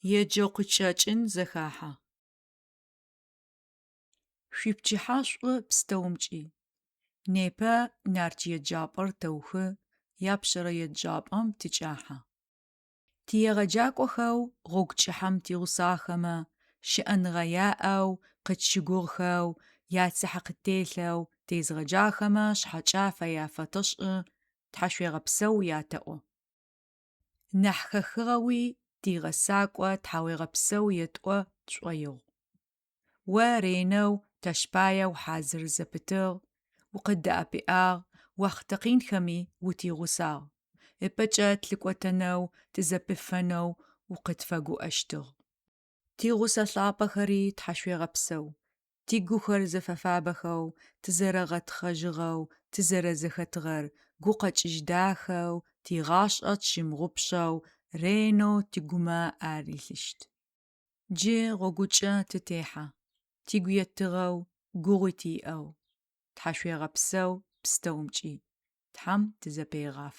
Еджэгъу къычӏэкӏын зэхахьэ. Шъуипчыхьэ шӏу пстэумкӏи! Непэ Нарт еджапӏэр тэухы, апшъэрэ еджапӏэм тычӏэхьэ. Тиегъэджакӏохэу гъогу кӏыхьэм тигъусагъэхэмэ, щыӏэныгъэ яӏэу, къытщыгугъхэу, яцыхьэ къыттелъэу тезыгъэджагъэхэмэ шъхьэкӏафэ яфэтэшӏы, тхьашъуегъэпсэу ятэӏо. Нахь хэхыгъэуи тигъэсакӏо тхьауегъэпсэу етӏо тшӏоигъу. О ренэу тэщ пае ухьазыр зэпытыгъ, укъыддэӏэпыӏагъ, охътэ къинхэми утигъусагъ, ыпэкӏэ тылъыкӏотэнэу, тызэпыфэнэу укъытфэгуӏэщтыгъ. Тигъусэ лъапӏэхэри тхьашъуегъэпсэу, тигухэр зэфэфабэхэу, тызэрэгъэтхъэжьыгъэу, тызэрэзэхэтыгъэр гукъэкӏыжь дахэу, тигъашӏэ тщымыгъупшэу ренэу тигумэ ар илъыщт. Джы гъогукӏэ тытехьэ, тигу етыгъэу, гугъуи тиӏэу. Тхьашъуегъэпсэу пстэумкӏи, Тхьэм тызэпегъаф.